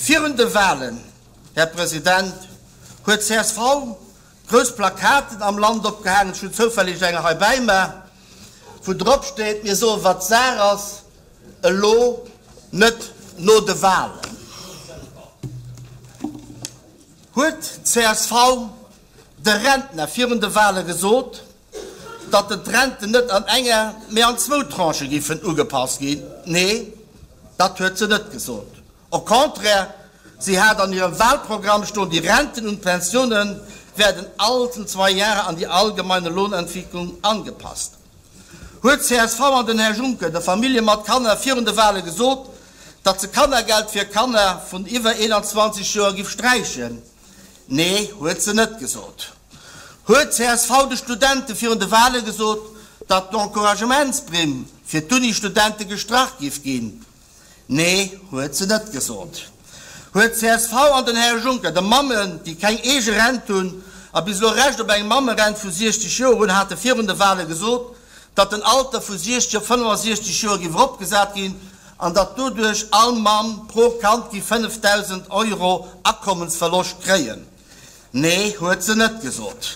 Virun de Wahlen, Här President, huet csv grouss Plakaten am Land opgehaangen, ech hunn zoufällig eng hei bäi mer, wou drop steet, Mir soe wat Saach ass, elo, net no de Wahlen. Huet csv de Rentner virun de Wahle gesot, datt den d'Renten net an enger, mee an zwou Tranchë giffen ugepasst ginn? Nee, dat huet se net gesot. Au contraire, si hat an hirem Wahlprogramm stoen, Die Renten und Pensionen werden alle zwei Jahre an die allgemeine Lohnentwicklung angepasst. Huet csv an den Här Juncker de Famillje mat Kanner virun de Wahle gesot, datt se Kannergeld fir Kanner vun iwwer 21 Joer giff sträichen? Nee, huet se net gesot. Huet csv de Studente virun de Wahle gesot, datt d'Encouragementsprimm fir d'Uni-Studente gestrach giff ginn? Nee, huet se net gesot. Huet csv an den Här Juncker de Mammen, déi keng eege Rent hunn a bis elo Recht op eng Mammerent vu 60 Joer hunn, hate virun de Wahle gesot, datt den Alter vu 60 op 65 Joer géif eropgesat ginn an datt doduerch all Mamm pro Kand géif 5.000 Euro Akommensverloscht kréien? Nee, huet se net gesot.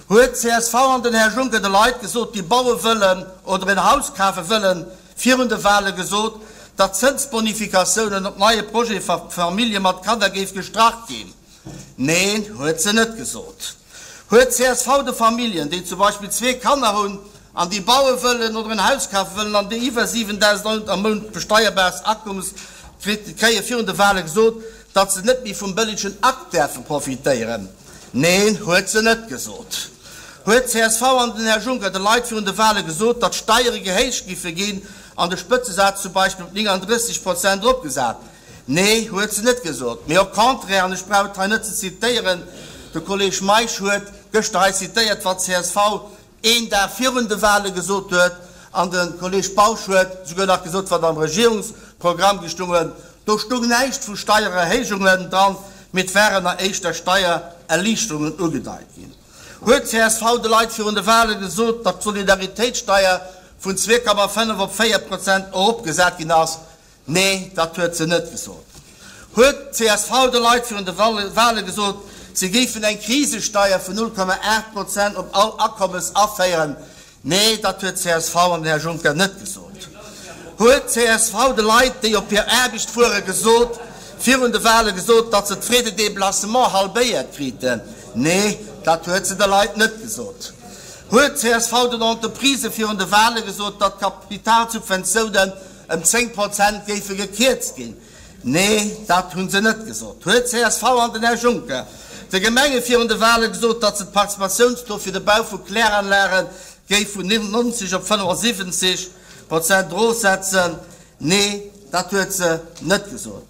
Huet csv an den Här Juncker de Leit gesot, déi baue wëllen oder en Haus kafe wëllen, virun de Wahle gesot, datt d'Zënsbonifikatiounen op neie Projete fir Famillje mat Kanner géif gestrach ginn? Neen, huet se net gesot. Huet csv de Familljen, déi zum Beispill zwee Kanner hunn an déi baue wëllen oder en Haus kafe wëllen an déi iwwer 7.000 Euro am Mount besteierbares Akommes kréien, virun de Wahle gesot, datt se net méi vum bëllegen Akt däerfe profitéieren? Neen, huet se net gesot. Huet csv an den Här Juncker de Leit virun de Wahle gesot, datt d'Steiere gehéicht giffe ginn an de Spëtzesaz zum Beispill op 39 Prozent eropgesat? Nee, huet se net gesot. Mee au contraire, an ech brauch et hei net ze zitéieren, de Kolleg Meisch huet gëschter hei zitéiert, wat csv een Dag virun de Wahle gesot huet, an de Kolleg Bausch huet souguer nach gesot, wat am Regierungsprogramm gestung huet, do stung näischt vu Steiererhéijungen dran, mee et waren nach éischter Steiererliichterungen ugedeit ginn. Huet csv de Leit virun de Wahle gesot, datt d'Solidaritéitssteier vun 2,5 op 4 Prozent eropgesat ginn ass? Nee, dat huet se net gesot. Huet csv de Leit virun de Wale gesot, se géifen eng Krisesteier vun 0,8 Prozent op all Akommes aféieren? Nee, dat huet csv an den Här Juncker net gesot. Huet csv de Leit, déi op hir Aarbecht fuere gesot, virun de Wale gesot, datt se d'Frais de déplacement halbéiert kriten? Nee, dat huet se de Leit net gesot. Huet csv den Entreprisë virun de Wale gesot, datt d'Kapitalsubventiounen Ëm 10 Prozent géife gekierzt ginn. Nee, dat hu se net gesot, huet csv an den Här Juncker de Gemenge virun de Wale gesot, datt se d'Participatiounstaux fir de Bau vu Kläranlage géif vun 90 op 75 Prozent erofsetzen. Nee, dat huet se net gesot.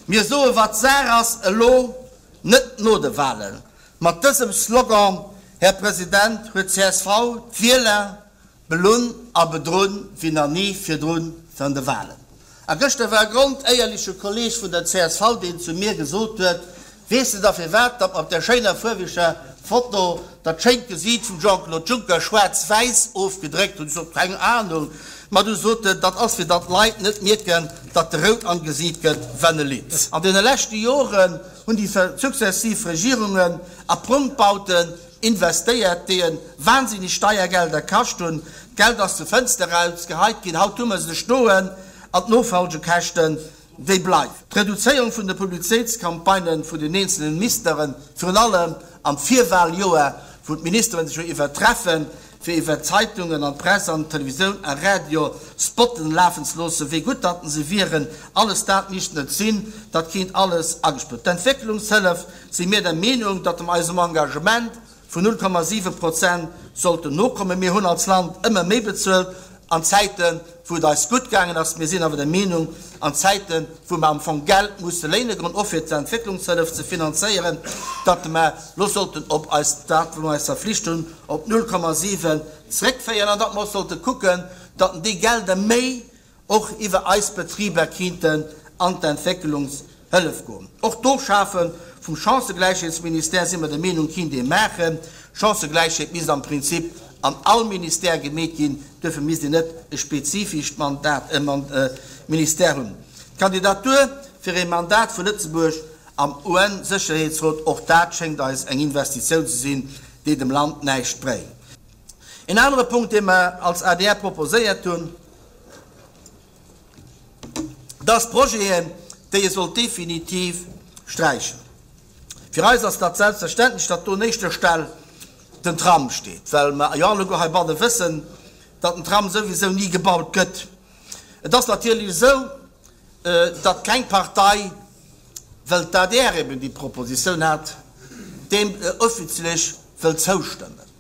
Mir soe wat Saach ass, elo, net no de Walen. Mat dësem Slogan, Här President, huet csv d'Wieler Belunn a bedrunn wéi nach ni virdrun virun de Wahlen. A gëschter war e grondéierleche Kolleg vun der csv, deen zu mir gesot huet, Weess de da firwat datt mer op där schéiner fuerweger Foto dat schéint Gesiit vum Jean-Claude Juncker schwaarz-wäiss ofgedréckt hunn? Ech sot, Keng Ahnung. Ma du sot en, dat ass fir datt d'Leit net mierken, datt e rout am Gesiit gëtt, wenn e litt. An deene leschte Joren hunn déi successiv Regierungen a Prunkbauten investéiert, déi en wahnsinneg Steiergelder kascht hunn. D'Geld ass zur Fënster eraus geheit ginn. Haut hu mer se stoen an d'Nofolgekäschten, déi bleiwen. D'Reduzéierung vun de Publizitéitscampagnen vun den eenzelnen Ministeren, virun allem am Virwahljoer, wou d'Ministeren sech jo iwwertreffen, fir iwwer d'Zeitungen an d'Press an d'Televisioun a Radio Spotten lafen ze loossen, wéi gutt datt se wieren, alles dat misst net sinn, dat kéint alles agespuert. D'Entwécklungshëllef si mir der Meenung, datt mer eisem Engagement vun 0,7 Prozent sollten nokommen. Mir hunn als Land ëmmer méi bezuelt an Zäiten, wou et eis gutt gaangen ass. Mir sinn awer der Meenung, an Zäiten, wou mer am Fong Geld musse léine goen, och fir d'Entwécklungshëllef ze finanzéieren, datt mer lo sollten op eis, dat wou mer eis verflicht hunn, op 0,7 zréckféieren an datt mer och sollte kucken, datt déi Gelder méi och iwwer eis Betriber kinnten an d'Entwécklungshëllef goen. Och d'Ofschafe vum Chancëgläichheetsministère si mer der Meenung kinnt ee maachen. Chancëgläichheet misst am Prinzip an all Ministère gemeet ginn, duerfir misst een net e spezifischt Mandat, e Ministère hunn. D'Kandidatur. Fir ee Mandat vu Lëtzebuerg am UN-Sécherheetsrot, och dat schéngt eis eng Investitioun ze sinn, déi dem Land näischt bréngt. Een anere Punkt, dee mer als adr proposéiert hunn, dass Projeten, déi ee sollt definitiv sträichen. Fir eis ass dat selbstverständlech, datt do un éischter Stell den Tram steet, well mer jo alleguer heibanne wëssen, datt den Tram souwisou ni gebaut gëtt. Et ass natierlech esou, datt keng Partei, well d'ADR eben déi Propositioun hat, deem offiziellech wëllt zoustëmmen.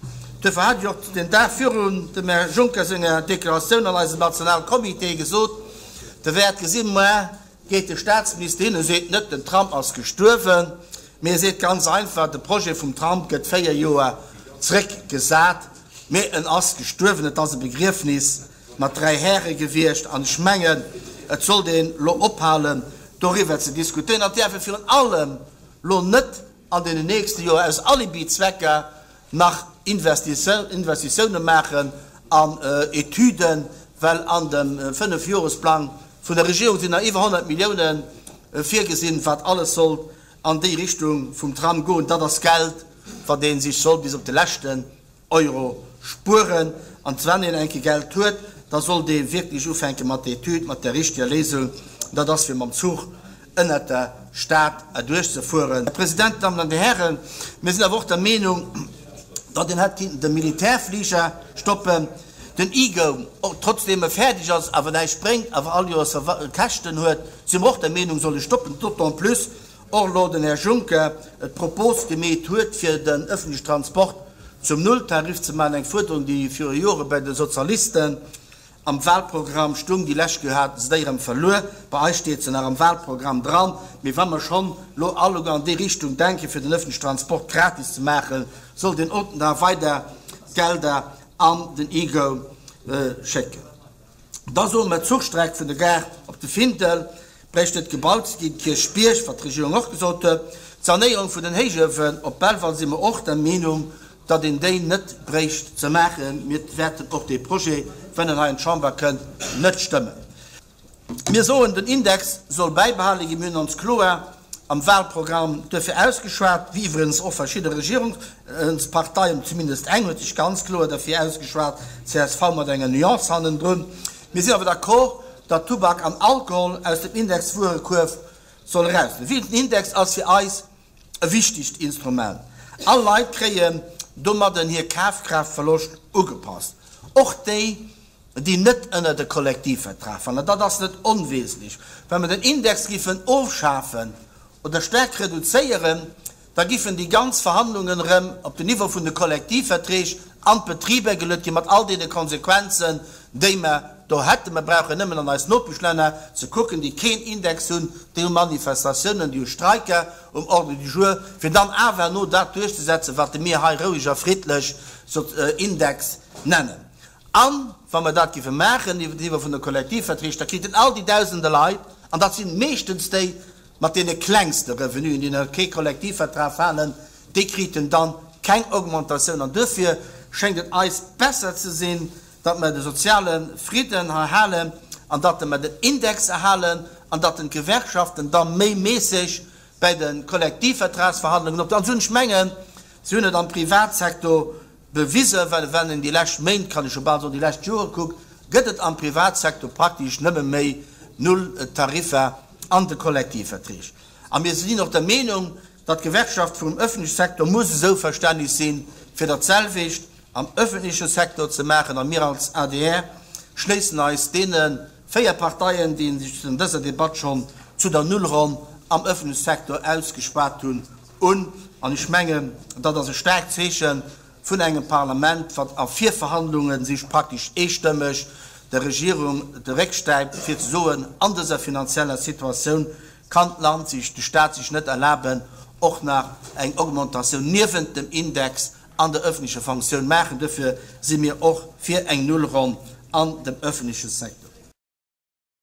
Duerfir hat ech och den Dag virun dem Här Juncker senger Deklaratioun an eisem Nationalcomité gesot, Der wäert gesinn, muar geet de Statsminister hin, e seet net, den Tram ass gestuerwen, mee e seet ganz einfach, de Projet vum Tram gëtt 4 Joer zréckgesat, mee en ass gestuerwen, et ass e Begriefnis mat 3 Häre gewiescht. An ech mengen, et sollt een elo ophalen, doriwwer ze diskutéieren. An et däerf ee virun allem elo net an deenen nächste Joer aus Alibizwecker nach Investitioune maachen an Etüden, well an dem Fënnefjoresplang vun der Regierung sinn nach iwwer 100 Millioune virgesinn, wat alles sollt an déi Richtung vum Tram goen. Dat ass Geld, wat ee sech soll bis op de leschten Euro spueren. An wann een eng Kéier Geld huet, da sollt ee wierklech ufänke mat der Etüd, mat der richteger Léisung, dat ass fir mam Zuch ënnert der Stad erduerch ze fueren. Här President, Dammen an Dir Hären, mir sinn awer och der Meenung, datt een hätt kinnten de Militärfliger stoppen, den e-go, trotzdem e fäerdeg ass, awer näischt bréngt, awer all Joers Käschten huet, si mer och der Meenung, soll e stoppen, d'autant plus och elo den Här Juncker d'Propos gemeet huet, fir den öffentlichen Transport zum Nulltarif ze maachen, eng Fuerderung, déi viru Jore bei de Sozialisten am Wahlprogramm stung. Déi lescht Kéier hate se déi erëm verluer. Bei eis steet se nach am Wahlprogramm dran. Mee wa mer schonn elo alleguer an déi Richtung denken, fir den öffentlichen Transport gratis ze maachen, sollt een och nach weider Gelder an den e-go schécken. Da soe mer, d'Zuchstreck vun der Gare op de Findel bréicht net gebaut ze ginn, Kierchbierg, wat d'Regierung och gesot huet. D'Sanéierung vun den Héichuewen op Belval si mer och der Meenung, datt een déi net bréicht ze maachen. Mir wäerten och dee Projet, wann en hei an d'Chamber kënnt, net stëmmen. Mir soen, den Index soll bäibehale ginn. Mir hunn ons kloer am Wahlprogramm duerfir ausgeschwat, wéi iwwregens och verschidde Regierungsparteien, zumindest eng huet sech ganz kloer derfir ausgeschwat, csv mat enger Nuance hannendrun. Mir sinn awer d'accord, datt Tubak an Alkohol aus dem Indexwuerekuerf soll eraus. Den Index ass fir eis e wichtegt Instrument. All Leit kréien domadden hir Kafkraaftverloscht ugepasst, och déi, déi net ënnert e Kollektivvertrag falen. An dat ass net onwesentlech. Wa mer den Index giffen ofschafen oder staark reduzéieren, da giffen déi ganz Verhandlungen erëm op den Niveau vun de Kollektivverträg an d'Betriber geluet ginn, mat all deene Konsequenzen, déi mer do hätten. Mer brauchen nëmmen an eis Nopeschlänner ze kucken, déi keen Index hunn, déi hu Manifestatiounen, déi hu Streiker um Ordre du jour, fir dann awer herno dat duerchzesetzen, wat mir hei roueg a friddlech Index nennen. A wa mer dat géife maachen iwwer den Niveau vun de Kollektivverträg, da kriten all déi Dausende Leit, an dat si meeschtens déi mat deene klengste Revenuen, déi ënner kee Kollektivvertrag falen, déi kriten dann keng Augmentatioun. An duerfir schéngt et eis besser ze sinn, datt mer de soziale Fridden hei halen an datt mer den Index erhalen an datt den d'Gewerkschaften da méi méisseg bäi de Kollektivvertragsverhandlungen op. An ech mengen, si hunn et am Privatsektor bewisen, well wann een déi lescht Méint, kann ech scho bal soen, déi lescht Jore kuckt, gëtt et am Privatsektor praktesch nëmme méi Nulltariffer an de Kollektivverträg. A mir sinn och der Meenung, datt d'Gewerkschaft vum öffentleche Sektor muss esou verstänneg sinn, fir dat selwecht am öffentleche Sektor ze maachen. A mir als adr schléissen eis deene 4 Parteien, déi sech an dëser Debatt schonn zu der Nullronn am öffentleche Sektor ausgeschwat hunn, un. An ech mengen, dat ass e staarkt Zeeche vun engem Parlament, wat a Virverhandlunge sech praktesch eestëmmeg der Regierung de Réck stäipt, fir ze soen, an dëser finanzieller Situatioun kann d'Land sech, de Stat sech net erlaben, och nach eng Augmentatioun niewent dem Index an der öffentlecher Fonctioun maachen. Duerfir si mir och fir eng Nullronn an dem öffentleche Secteur.